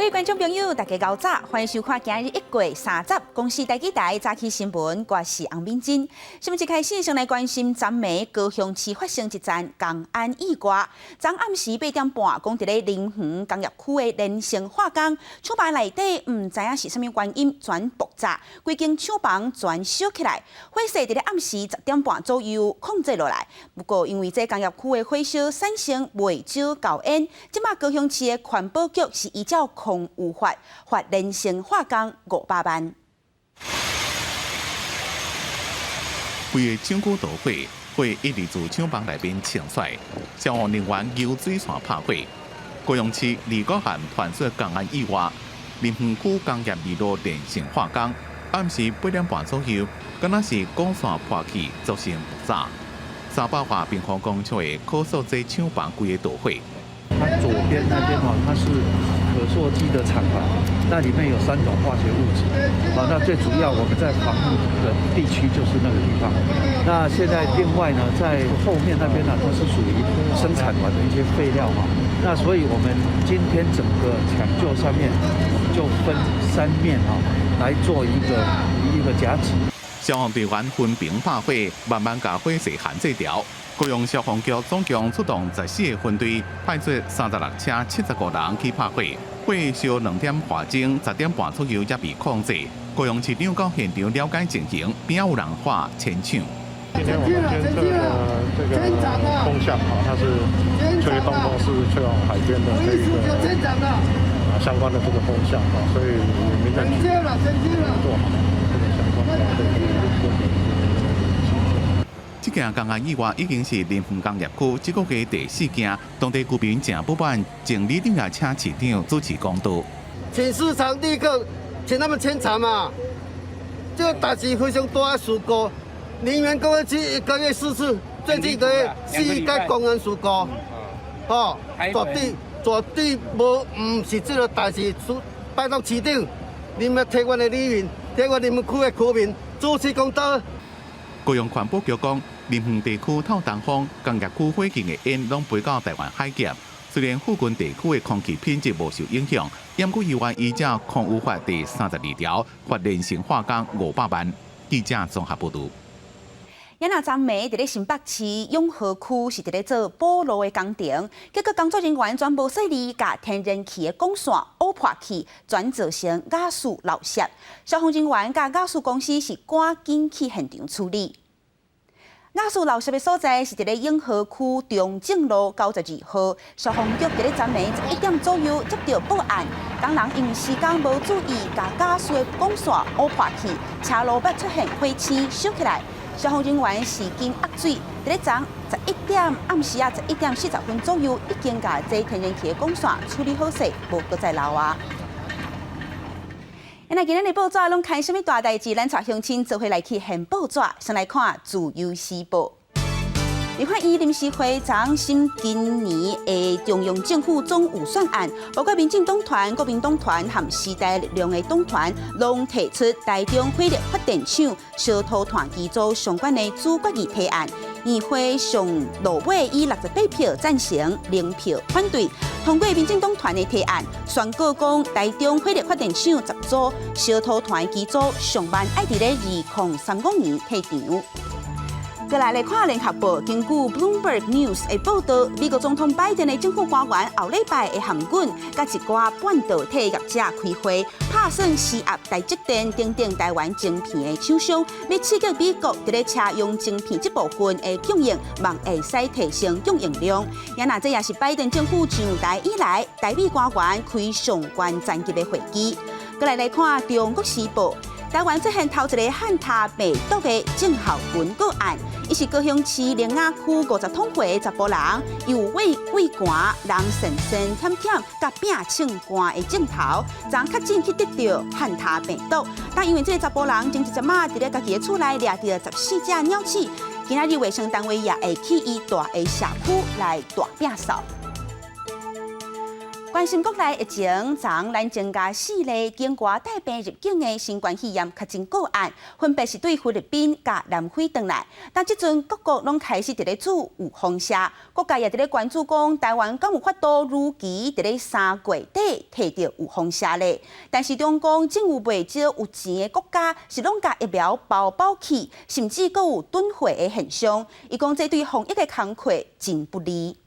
位觀眾朋友，大家𠢕早，歡迎收看今日一過三十，公視台語台早起新聞，我是洪敏珍。新聞一開始，先來關心昨暝高雄市發生一樁工安意外。昨暗時八點半，講佇咧林園工業區的連勝化工廠房內底，毋知影是啥物原因全爆炸，規間廠房全燒起來，火勢佇咧暗時十點半左右控制落來。不過因為這工業區的火燒產生袂少厚煙，這馬高雄市的環保局是依照空污法罰連勝化工五百萬。規個廠區著火，火一直自廠房內面衝出來，消防人員游水線拍火。高雄市二股縣傳出工安意外，林園區工業二路連勝化工，暗時八點半左右，敢若是管線破去造成爆炸。三百外平方公尺的可塑劑廠房規个著火。它左邊那邊哈，它是可塑劑的廠房，那裡面有三種化學物質，好，那最主要我們在防護的地區就是那個地方。那現在另外呢，在後面那邊呢，它是屬於生產完的一些廢料嘛。那所以我們今天整個搶救上面，我們就分三面哈來做一個一個夾擊。消防隊員分兵拍火，慢慢共火勢限制牢。高雄消防局總共出動十四個分隊，派出三十六車七十五人去拍火。火燒兩點外鐘，十點半左右才被控制。高雄市長到現場了解情形，邊有人喊遷廠。今天我們監測的這個風向啊，它是吹東風，是吹往海邊的這個啊相關的這個風向啊，所以民政局做好這個相關的這個。這件工安意外已經是林園工業區這個月第四件，當地居民誠不滿，前里長也請市長主持公道。請市長立刻請他們清場嘛！這個代誌非常大的事故，林園工業區一個月四次，最近一個月四個工安事故，哦，絕對絕對無毋是這個代誌，拜託市長，你們替阮的里民，替阮林園區的居民主持公道。高雄環保局講，林園地區透東風，工業區火警的煙攏飛到台灣海峽。雖然附近地區的空氣品質無受影響，毋過猶原依照空污法第三十二條，罰連勝化工五百萬。記者綜合報導。也若昨暝佇咧新北市永和區是佇咧做補路的工程，結果工作人員全無細膩，共天然氣的管線挖破去，全造成瓦斯漏洩。消防人員佮瓦斯公司是趕緊去現場處理。瓦斯漏洩的所在是佇咧永和區中正路九十二號，消防局佇咧昨暝十一點左右接到報案，工人因為施工無注意，共瓦斯的管線挖破去，車路捌出現火星燒起來。消防人員是經壓水，佇咧昨十一點暗時仔十一點四十分左右，已經共這天然氣的管線處理好勢，無閣再漏啊。那今日的報紙攏看啥物大代誌？咱帶鄉親做伙來去掀報紙，先來看《自由時報》。立法院臨時會昨審今年的中央政府總預算案，包括民進黨團、國民黨團和時代力量的黨團，攏提出台中火力發電廠燒塗炭機組相關的擬決議提案。議會上落尾以六十八票贊成，零票反對，通過民進黨團的提案，宣告講台中火力發電廠十組燒塗炭機組上萬愛佇咧二零三五年退場。閣來來看聯合報，根據 Bloomberg News 的報道，美國總統拜登的政府官員後禮拜會函阮佮一寡半導體業者開會，拍算施壓台積電等等台灣晶片的廠商，欲刺激美國佇咧車用晶片這部分的供應，望會使提升供應量。也若這也是拜登政府上台以來，台美官員開上懸層級的會議。閣來來看中國時報。台灣出現頭一个漢他病毒的症候群個案，伊是高雄市苓雅區五十桶歲的查埔人，有胃胃寒、人神神忝忝、佮摒唱寒的症頭，昨確診去得著漢他病毒。但因為這个查埔人前一陣仔佇咧家己的厝內掠著十四隻鳥鼠，今仔日衛生單位也會去伊蹛的社區來大摒掃。關心國內疫情，昨咱增加四例境外帶病入境的新冠肺炎確診個案，分別是對菲律賓佮南非轉來。但這陣各國攏開始佇咧注預防射，各界也佇咧關注講，台灣敢有法度如期佇咧三月底提著預防射咧？但是中共正有袂少有錢的國家是攏共疫苗包包去，甚至閣有囤貨的現象。伊講這對防疫的工課真不利。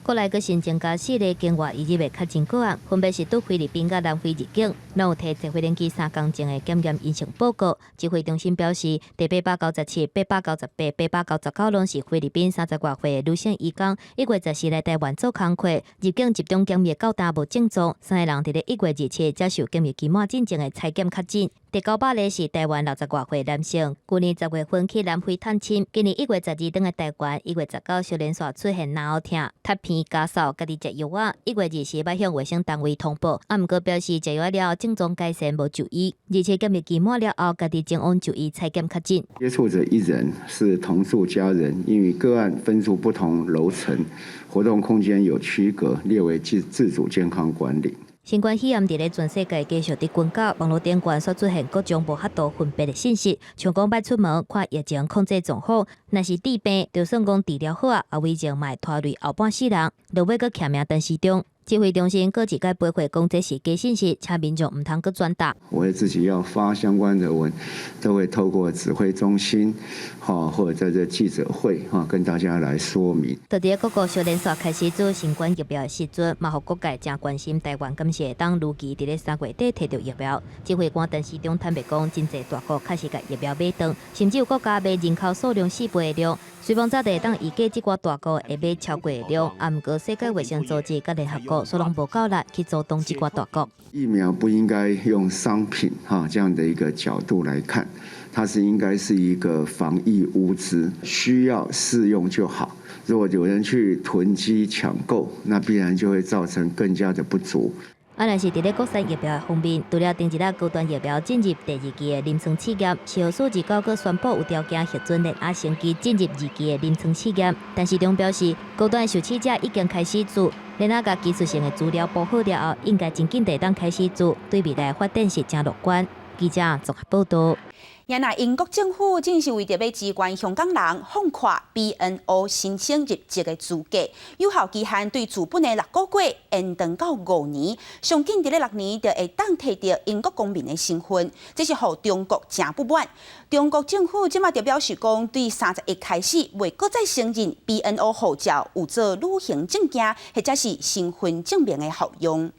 國內閣新增加四例境外移入的確診個案，分別是對菲律賓佮南非入境，攏有提坐飛行機三工前的檢驗陰性報告。指揮中心表示，第897、898、899攏是菲律賓30外歲的女性移工，1月14來台灣做工課，入境集中檢疫到今無症狀，三个人佇咧1月27才受檢疫期滿進前的採檢確診。第900例是台灣60外歲男性，舊年10月份去南非探親，今年1月12轉來台灣，1月19小連續出現咽喉疼、咳鼻咳嗽，家己食藥仔，1月24捌向衛生單位通報，啊，毋過表示食藥了後症狀改善無就醫，而且檢疫期滿了後，家己前往就醫採檢確診。接觸者一人是同住家人，因為個案分住不同樓層，活動空間有區隔，列為自主健康管理。新冠肺炎佇咧全世界繼續佇滾攪，網路頂懸煞出現各種無法度分辨的信息，像講欲出門看疫情控制狀況，若是治病，就算講治療好啊，後遺症嘛會拖累後半世人，落尾閣欠名陳時中。指揮中心閣一擺回覆講這是假信息，請民眾毋通閣轉達。我會自己要發相關的文，都會透過指揮中心，或者在這記者會，跟大家來說明。佇咧各國小連續開始做新冠疫苗的時陣，嘛予各界誠關心台灣敢是會當如期佇咧三月底提著疫苗。指揮官陳時中坦白講，真濟大國確實共疫苗買斷，甚至有國家買人口數量四倍的量。雖罔早就會當預計這寡大國會買超過的量，啊，毋過世界衛生組織佮聯合國煞攏無夠力去阻擋這寡大國。疫苗不應該用商品這樣的一個角度來看，它是應該是一個防疫物資，需要適用就好。如果有人去囤積搶購，那必然就會造成更加的不足。啊，若是佇咧國產疫苗的方面，除了頂一日高端疫苗進入第二期的臨床試驗，食藥署29閣宣布有條件核准聯亞生技進入二期的臨床試驗。陳時中表示，高端受試者已經開始注，聯亞共技術性的資料補好了後，應該真緊就會當開始注，對未來發展是誠樂觀。記者綜合報導。若英國政府正是為著欲支援香港人放寬 BNO 申請入籍的資格，有效期限對紙本的六個月延長到五年，上緊佇咧六年就會當提著英國公民的身份，這是予中國誠不滿。中國政府這馬就表示講，對31開始袂閣再承認 BNO 護照有做旅行證件或者是身份證明的效用。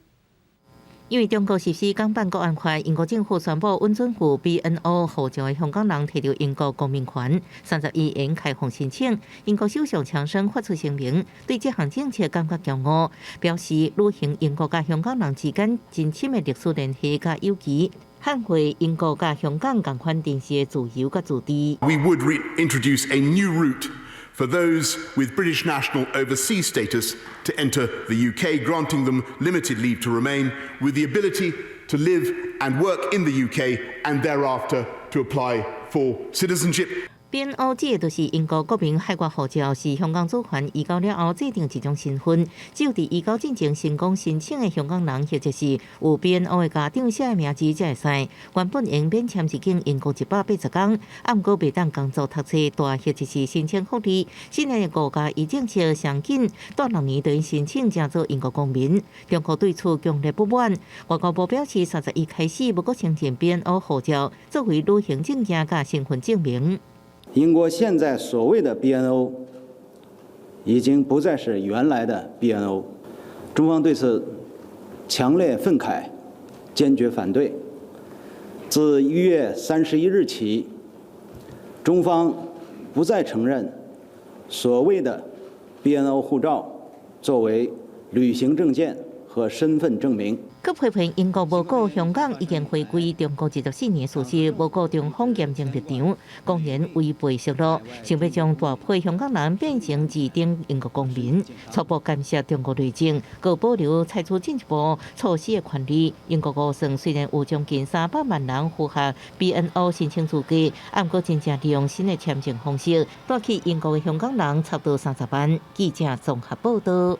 因為中國實施港版國安法，英國政府宣布允准有 BNO 護照的香港人提著英國公民權，31日開放申請。英國首相強生發出聲明，對這項政策感覺驕傲，表示履行英國佮香港人之間真深的歷史聯繫佮友誼，捍衛英國佮香港仝款珍視的自由佮自治。 We would reintroduce a new route for those with British national overseas status to enter the UK, granting them limited leave to remain, with the ability to live and work in the UK and thereafter to apply for citizenship. BNO 指的就是英國國民海外護照，是香港主權移交了後制定一種身份，只有佇移交進前成功申請的香港人，或者是有 BNO 的家長寫的名字才會使。原本用免簽入境英國180天，啊，毋過袂當工作、讀冊、蹛或者是申請福利。新的5加1政策上緊，蹛六年就申請成做英國公民。中國對此強烈不滿，外交部表示，31開始無閣承認 BNO 護照作為旅行證件佮身份證明。英國現在所謂的 BNO 已經不再是原來的 BNO，中方對此強烈憤慨，堅決反對。自1月31日起，中方不再承認所謂的 BNO 護照作為旅行證件和身份證明。閣批評英國無顧香港已經回歸中國24年事實，無顧中方嚴正立場，公然違背承諾，想欲將大批香港人變成二等英國公民，初步干涉中國內政，閣保留採取進一步措施的權利。英國估算雖然有將近300萬人符合 BNO 申請資格，毋過真正利用新的簽證方式帶去英國的香港人差不多30萬。記者綜合報導。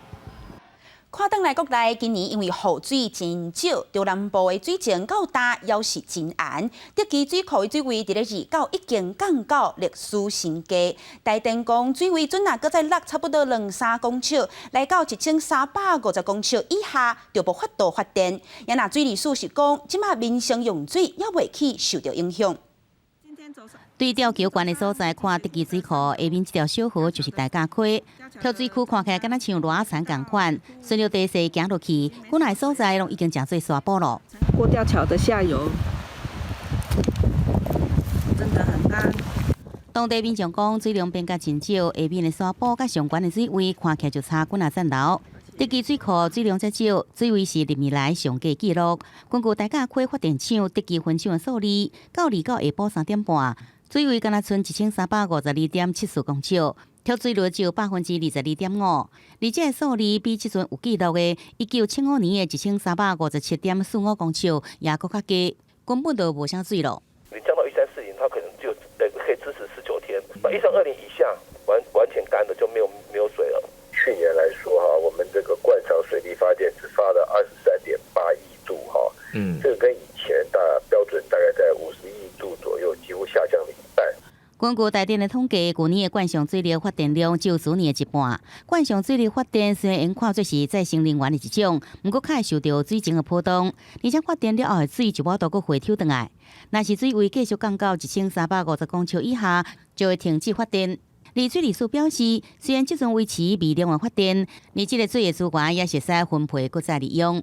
看轉來國內，今年因為雨水真少，中南部的水情到今猶是真絚。竹崎水庫的水位佇咧29已經降到歷史新低。台電講水位準若閣再落差不多兩三公尺，來到1350公尺以下，就無法度發電。也若水利署是講，這馬民生用水猶未去受著影響。對吊橋懸的所在看，竹崎水庫下面這條小河就是大甲溪，蓄水區看起來敢若像蚵仔田仝款，順著地勢行落去，本來所在攏已經誠濟沙埔囉。過吊橋的下游真的很乾。當地民眾講，水量變甲真少，下面的沙埔佮上懸的水位看起來就差幾若層樓。竹崎水庫水量遮少，水位是歷年來上低紀錄。根據大甲溪發電廠竹崎分廠的數字，到29下晡3點半，水位敢若賰1352.74公尺，蓄水率只有22.5%。而這個數字比這陣有記錄的1975年的1357.45公尺也閣較低，根本就無啥水咯。你降到1340，它可能就可以支持19天。那1320以下完完全乾的就沒有水了。去年來說哈，我們這個慣常水力發電只發了23.8億度哈，這個跟以前大標準大概在50億度左右，幾乎下降了一半。根據台電的統計，舊年的慣常水力發電量只有去年的一半。慣常水力發電雖然會看做是再生能源的一種，毋過較會受著水情的波動，而且發電了後的水就無法度閣回抽轉來。若是水位繼續降到1350公尺以下，就會停止發電。而水利署表示，雖然這陣維持微量的發電，而這個水的資源也是會使分配閣再利用，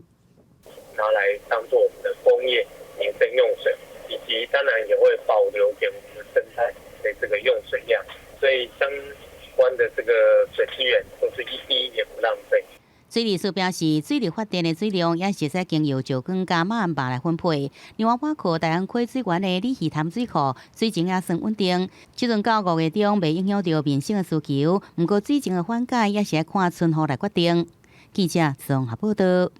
拿來當做我們的工業民生用水，以及當然也會保留給我們的生態的這個用水量，所以相關的這個水資源都是一滴也不浪費。水利署表示，水力發電的水量也是會使經由石岡佮馬鞍壩來分配。另外，倚靠大安溪水源的鯉魚潭水庫水情也算穩定。這陣到5月中袂影響著民生的需求，毋過水情的緩解也是愛看春雨來決定。記者綜合報道。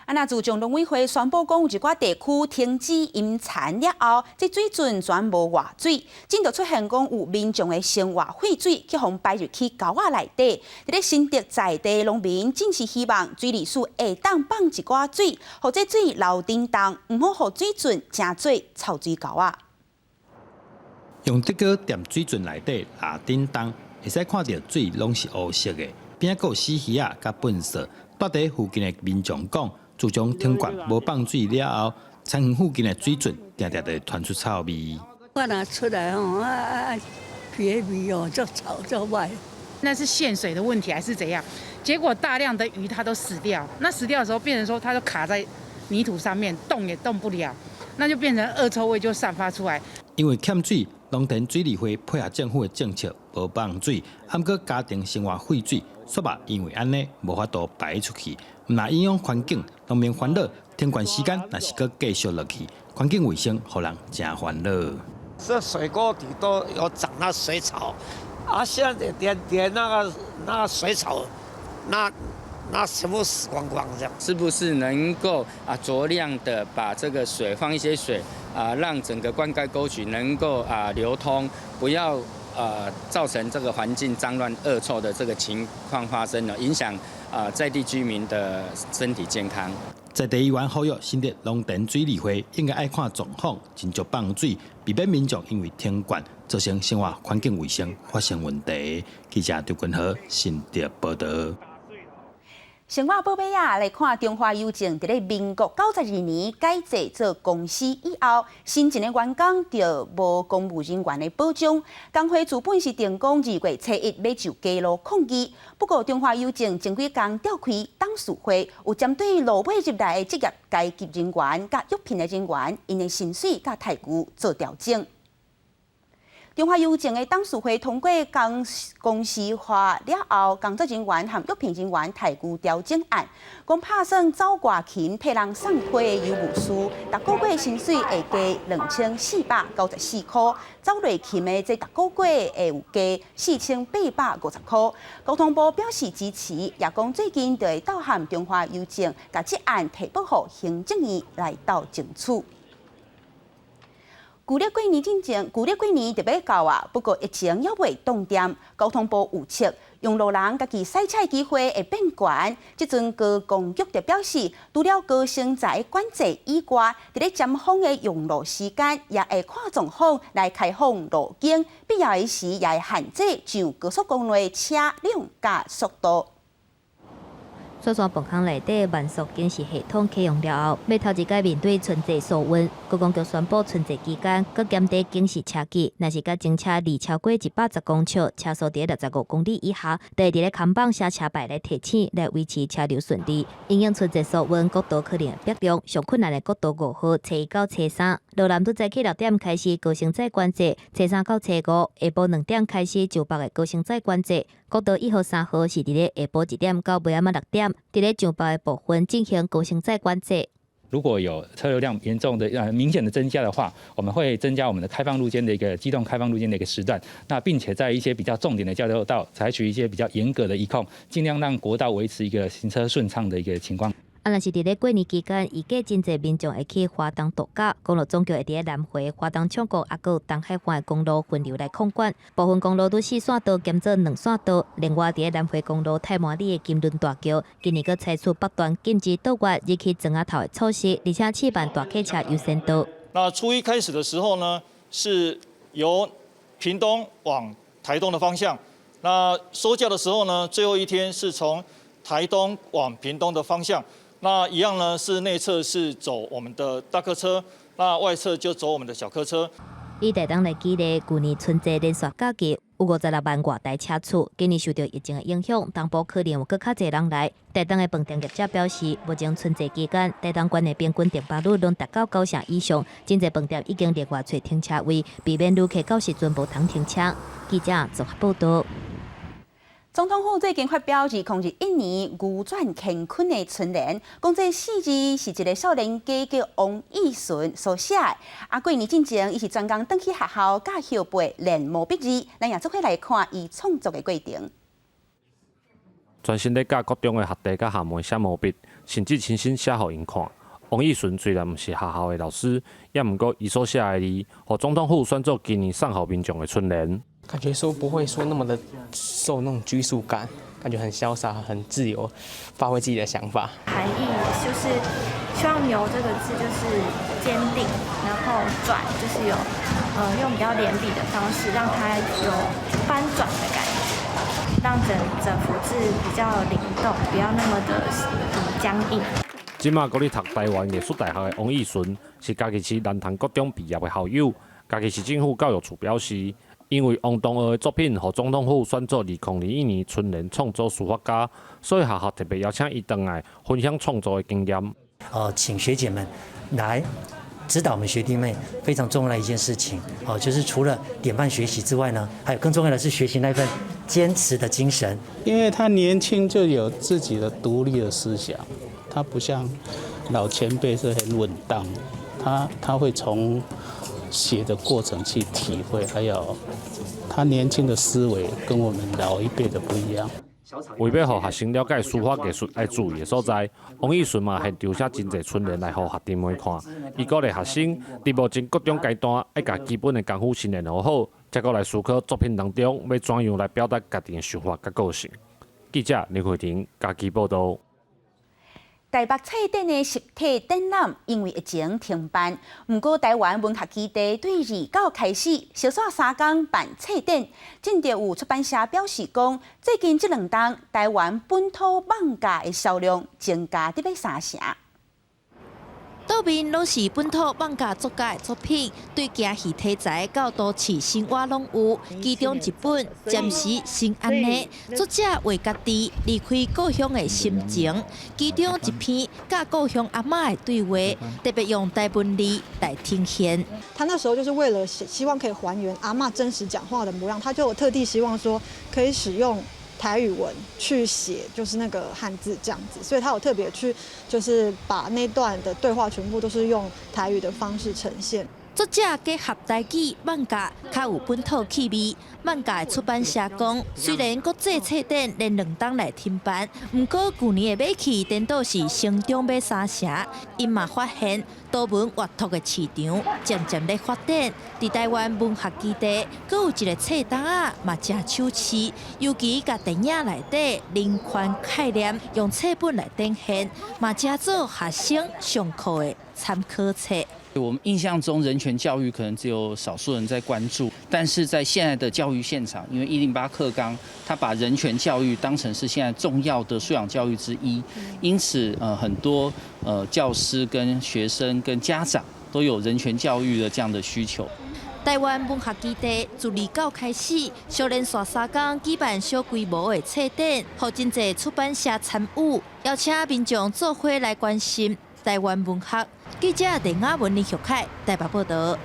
啊！若自從農委會宣布講有一寡地區停止淹田了後，這水圳全無外水，真就出現講有民眾的生活廢水去予排入去溝仔內底。佇咧新竹在地農民真是希望水利署會當放一寡水，予這水流振動，毋好予水圳成做臭水溝仔。用竹篙踮水圳內底拉振動，會使看著水攏是烏色的，邊仔閣有死魚仔佮糞埽。蹛佇附近的民眾講，自從停灌無放水了後，田園附近的水圳定定會傳出臭味。我若出來吼，啊啊啊，鼻味哦，足臭足歹。那是限水的問題還是怎樣？結果大量的魚它都死掉，那死掉的時候變成說它就卡在泥土上面，動也動不了，那就變成惡臭味就散發出來。因為欠水，農田水利會配合政府的政策，無放水，毋過家庭生活廢水，煞嘛因為按呢無法度排出去，毋但影響環境，農民煩惱，停灌時間若是閣繼續落去，環境衛生予人誠煩惱。這水溝底都有長那水草，啊，現在連那個水草，那全部死光光這樣。是不是能夠啊酌量的把這個水放一些水啊，讓整個灌溉溝渠能夠啊流通，不要造成這個環境髒亂惡臭的這個情況發生了，影響啊在地居民的身體健康。在地議員呼籲新竹農田水利會應該愛看狀況，盡速放水，避免民眾因為停灌造成生活環境衛生發生問題。記者張君和新竹報道。生活報尾仔，來看中華郵政佇咧民國92年改制做公司以後，新進的員工就無公務人員的保障。工會自本是定講2月初1欲就街路抗議，不過中華郵政前幾工召開董事會，有針對落尾入來的職業階級人員佮約聘的人員，𪜶的薪水佮待遇做調整。中華郵政的董事會通過公司化了後，工作人員和約聘人員待遇調整案，講拍算走外勤替人送批的郵務師，逐個月薪水會加2494塊；走內勤的這逐個月會有加4850塊。交通部表示支持，也講最近就會斗函中華郵政，共這案提報予行政院來鬥爭取。舊曆過年進前，舊曆過年就欲到啊，不過疫情猶未擋恬。交通部預測，用路人家己駛車機會會變懸。這陣高公局就表示，除了高升載管制以外，佇咧尖峰的用路時間，也會看狀況來開放路肩，必要的時也會限制上高速公路的車輛佮速度。雪山磅空內底慢速監視系統啟用了後，欲頭一擺面對春節疏運，觀光局宣布春節期間，閣減低警示車距，若是佮前車離超過110公尺，車速佇65公里以下，就會佇咧看板寫車牌來提醒，來維持車流順利。因應春節疏運，國道可能會逼量，上困難的國道5號初一到初三，羅南拄早起6點開始高升載管制，初三到初五下晡2點開始上北的高升載管制。國道1號、3號是佇咧下晡1點到暝仔6點，佇咧上北的部分進行高升載管制。如果有車流量嚴重的明顯的增加的話，我們會增加我們的開放路肩的一個機動開放路肩的一個時段。那並且在一些比較重點的交流道，採取一些比較嚴格的一控，盡量讓國道維持一個行車順暢的一個情況。啊，若是佇咧過年期間，預計真濟民眾會去花東度假，公路總局會佇咧南迴、花東唱國，抑閣有東海岸的公路分流來控管，部分公路拄4線道減做2線道。另外，佇咧南迴公路太麻里的金崙大橋，今年閣採取北段禁止倒彎入去庄仔頭的措施，而且試辦大客車優先道。那初一開始的時候呢，是由屏東往台東的方向；那收假的時候呢，最後一天是從台東往屏東的方向。那一樣呢，是內側是走我們的大客車，那外側就走我們的小客車。以台東來舉例，舊年春節連續假期有56萬外台車次，今年受著疫情的影響，東部可能有閣較濟人來。台東的飯店業者表示，目前春節期間，台東縣的平均訂房率攏達到9成以上，真濟飯店已經另外揣停車位，避免旅客到時陣無通停車。記者綜合報道。總統府最近發表2021年牛轉乾坤的春聯，講這四字是一個少年家叫王義順所寫的。啊，過年進前，伊是專工轉去學校教後輩練毛筆字，咱也做伙來看伊創作的過程。專心咧教國中的學弟佮學妹寫毛筆，甚至親身寫予𪜶看。王義順雖然毋是學校的老師，也毋過伊所寫的字，予總統府選做今年送予民眾的春聯。感覺說不會說那麼的受那種拘束感，感覺很瀟灑、很自由，發揮自己的想法。含義就是希望“牛”這個字就是堅定，然後轉就是有用比較連筆的方式，讓它有翻轉的感覺，讓整整幅字比較靈動，不要那麼的僵硬。這馬閣咧讀台灣藝術大學的王義順，是嘉義市南潭國中畢業的校友。嘉義市政府教育處表示，因為王同學的作品予總統府選做2021年春聯創作書法家，所以學校特別邀請伊轉來分享創作的經驗。請學姐們來指導我們學弟妹，非常重要的一件事情。哦，就是除了典範學習之外呢，還有更重要的是學習那份堅持的精神。因為他年輕就有自己的獨立的思想，他不像老前輩是很穩當，他會從寫的過程去體會，還有他年輕的思維跟我們老一輩的不一樣。為欲予學生了解書法藝術愛注意的所在，王義順嘛現場寫真濟春聯來予學弟妹看。伊鼓勵學生佇目前國中階段愛共基本的功夫訓練予好，才閣來思考作品當中欲怎樣來表達家己的想法佮個性。記者林慧婷嘉義報道。台北冊展的實體展覽因為疫情停辦，毋過台灣文學基地對29開始，相紲3工辦冊展。進前有出版社表示講，最近這兩冬台灣本土漫畫的銷量增加得欲3成。桌面攏是本土漫畫作家的作品，對驚戲題材到都市生活攏有。其中一本《暫時先按呢》，作者畫家己離開故鄉的心情。其中一篇佮故鄉阿嬤的對話，特別用台文字來呈現。他那時候就是為了希望可以還原阿嬤真實講話的模樣，他就特地希望說可以使用台語文去寫，就是那個漢字這樣子，所以他有特別去，就是把那段的對話全部都是用台語的方式呈現。作作者結合台語、漫畫，較有本土氣味。漫畫的出版社講，雖然國際冊展連兩冬來停辦，毋過舊年的買氣顛倒是成長欲三成。𪜶嘛發現多文閱讀的市場漸漸咧發展，佇台灣文學基地，閣有一个冊單仔嘛誠手市，尤其共電影內底人權概念用冊本來展現，嘛誠做學生上課的參考冊。我們印象中人權教育可能只有少數人在關注，但是在現在的教育現場，因為108課綱，他把人權教育當成是現在重要的素養教育之一，因此很多教師跟學生跟家長都有人權教育的這樣的需求。台灣文學基地自29開始，小連續三工舉辦小規模的冊展，予真濟出版社參與，邀請民眾做伙來關心台灣文學。記者鄭雅文、林玉凱台北報道。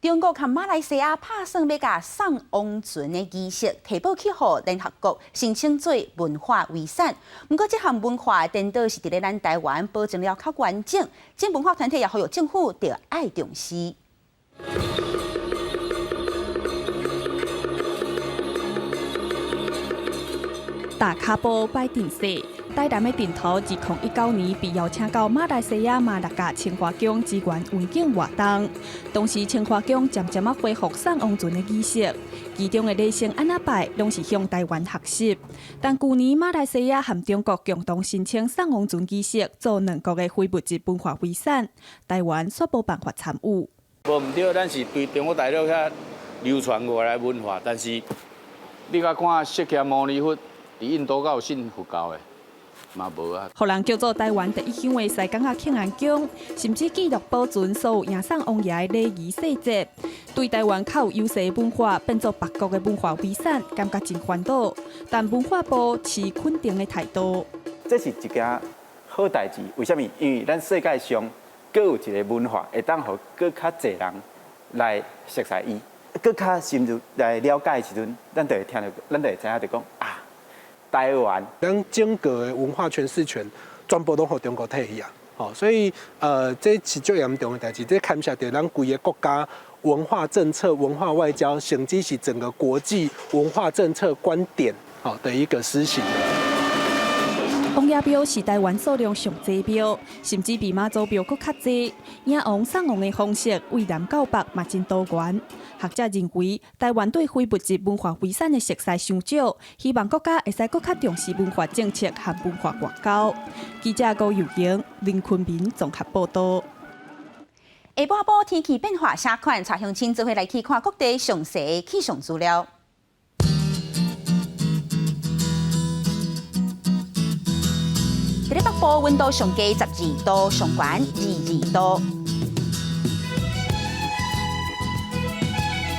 中國佮馬來西亞拍算欲共送王船的儀式提報去予聯合國申請做文化遺產。毋過，這項文化顛倒是佇咧咱台灣保存了較完整，這文化團體也呼籲政府著愛重視。踏跤步擺陣勢，台南的陣圖，2019年被邀請到馬來西亞馬六甲清華宮支援文景活動。當時清華宮漸漸仔恢復送王船的儀式，其中的禮成按怎拜，攏是向台灣學習。但舊年馬來西亞和中國共同申請送王船儀式做兩國的非物質文化遺產，台灣卻無辦法參與。無毋對，咱是對中國大陸遐流傳過來文化，但是你共看釋迦牟尼佛。佇印度敢有信佛教的，嘛無啊。予人叫做台灣第一香的西港仔慶安宮，甚至記錄保存所有迎送王爺的禮儀細節，對台灣較有優勢的文化變做別國的文化遺產，感覺真煩惱。但文化部持肯定的態度。這是一件好代誌，為啥物？因為咱世界上閣有一个文化，會當予閣較濟人來熟似伊，閣較深入來了解的時陣，咱就會聽著，咱就會知影就講啊。台灣，咱整個的文化詮釋權全部攏予中國提去啊！吼，所以這是足嚴重的代誌，這牽涉著咱規个國家文化政策、文化外交，甚至是整個國際文化政策觀點吼的一個施行。王爺廟是台灣數量上濟廟，甚至比媽祖廟閣較濟。迎王送王的方式，對南到北嘛真多元。學者認為，台灣對非物質文化遺產的熟似傷少，希望國家會使閣較重視文化政策和文化外交。記者高幼瑩、林坤明綜合報道。下半晡天氣變化啥款？帶鄉親做伙來去看各地詳細氣象資料。佇咧北部溫度上低12度，上懸22度。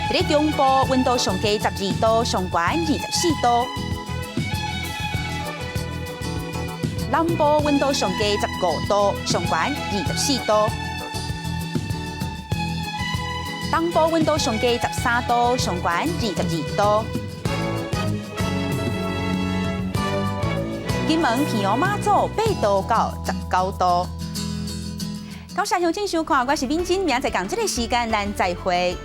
佇咧中部溫度上低12度，上懸24度。南部溫度上低15度，上懸24度。東部溫度上低13度，上懸22度。金門、屏陽、馬祖8度到19度。感謝鄉親收看，我是敏珍，明仔載仝這个時間，咱再會。